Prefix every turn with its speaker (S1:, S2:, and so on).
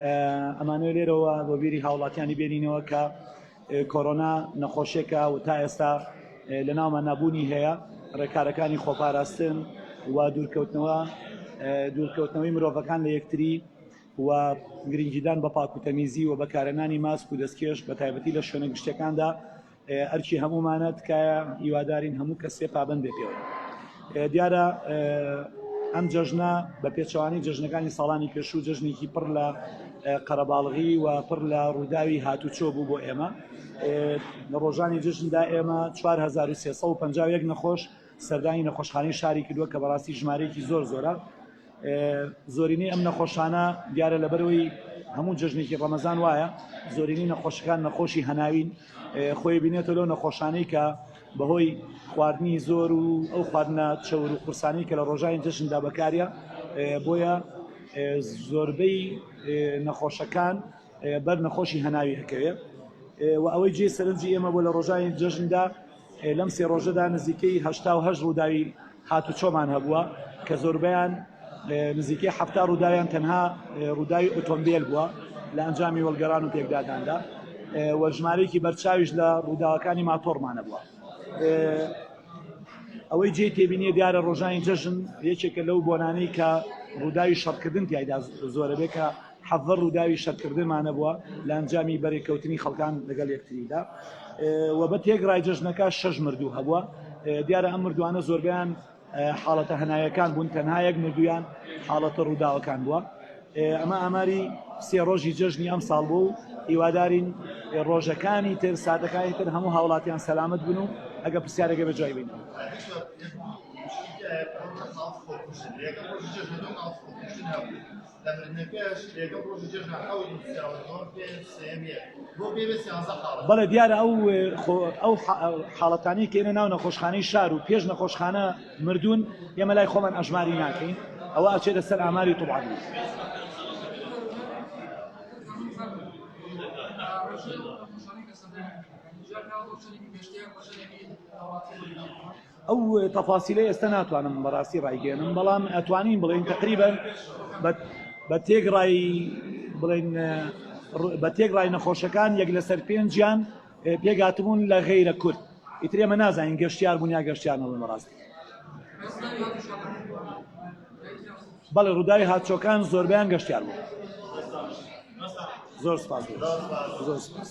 S1: ئەمانەوێت لێرەوە بۆ بیری هاوڵاتیانی بێنینەوە کە کۆرۆنا نەخۆشیێکە و تا ئێستا لە ناومان نابوونی هەیە ڕێکارەکانی خۆپاراستن و دوورکەوتنەوە دوورکەوتنەوەی مرۆڤەکان لە یەکتری و گرنگیدان بە پاک و تەمیزی و بەکارهێنانی ماسک و دەستکێش بە تایبەتی لە شوێنە گشتیەکاندا ئەرکی هەموومانە تکایە هیوادارین هەموو کەسێ پابند بێ پێوە دیارە ئەم جەژنە بە پێچەوانی جەژنەکانی ساڵانی پێشوو جەژنێکی پڕ لە قەرەباڵغی و پڕ لە ڕووداوی هاتوچۆ بوو بۆ ئێمە لە ڕۆژانی جەژندا ئێمە 4351 نەخۆش سەردانی نەخۆشخانەی شاری کردووە کە بەڕاستی ژمارەیەکی زۆر زۆرە زۆرینەی ئەم نەخۆشانە دیارە لەبەرەوەی هەموو جەژنێکی ڕەمەزان وایە زۆرینەی نەخۆشەکان نەخۆشی هەناوین خۆی بینێتەوە لەو نەخۆشانەی کە بەهۆی خواردنی زۆر و ئەو خواردنە چەور و قورسانی کە لە ڕۆژانی جەژندا بەکاریە بۆیە زۆربەی نەخۆشەکان بەر نەخۆشی هەناوی ئەکەوێ و ئەوەی جێ سەرنجی ئێمە بۆ لە ڕۆژانی جەژندا لەم سێ ڕۆژەدا نزیکەی 88 ڕووداوی هاتوچۆمان هەبووە کە زۆربەیان نزیکەی 70 ڕووداویان تەنها ڕووداوی ئۆتۆمبیل بووە لە ئەنجامی وەڵگەران و پێکداداندا و ژمارەیەکی بەرچاویش لە ڕووداوەکانی ماتۆڕمانە بووە. ئەوەی جێی تێبینیە دیارە ڕۆژانی جەژن یەکێکە لەو بۆنانەی کە ڕووداوی شەڕکردن تیایدا زۆرە بێ کە حەڤدە ڕووداوی شەرکردنمانە بووە لە ئەنجامی بەرێککەوتنی خەڵکان لەگەڵ یەکتریدا و بە تێکڕای جەژنەکە شەش مردوو هەبووە دیارە ئەم مردوانە زۆربیان حاڵەتە هەنایەکان بوون تەنها یەک مردویان حاڵەتە ڕووداوەکان بووە ئەمە ئاماری سێ ڕۆژی جەژنی ئەم ساڵ بوو هیوادارین ڕۆژەکانی تر ساتەکانی تر هەموو هاوڵاتیان سەلامت بن و ئەگە پرسیارێکە بە جوای بینەوە.
S2: لە مردنەکەش لە یەکەم ڕۆژی جەژنا حەوت نووسراوە دووەم پێنج سێیەم یەک بۆ پێ بێ سیانزە حاڵەت.
S1: بەڵێ دیارە ئەو ئەو حاڵەتانەی کە ئێنە ناو نەخۆشخانەی شار و پێش نەخۆشخانە مردوون ئێمە لای خۆمان ئەژماری ناکەین ئەوە ئەچێتە سەر ئاماری طب عدلی. ئەو تەفاسیلە ئێستا ناتوانم بەڕاستی ڕایگەێنم بەڵام ئەتوانین بڵێن تقریبا بە تێگڕای بڵێن بە تێگڕای نەخۆشەکان یەک لەسەر پێنجیان پێگاتبوون لە غیرە کورد ئیتر ئێمە نازانین گەشتیار بوون یا گەشتیار نەبوون بەڕاستی بەڵێ ڕووداوی هاتچۆکان زۆربیان گەشتیار بوو زۆر سپاس زۆر سپاس.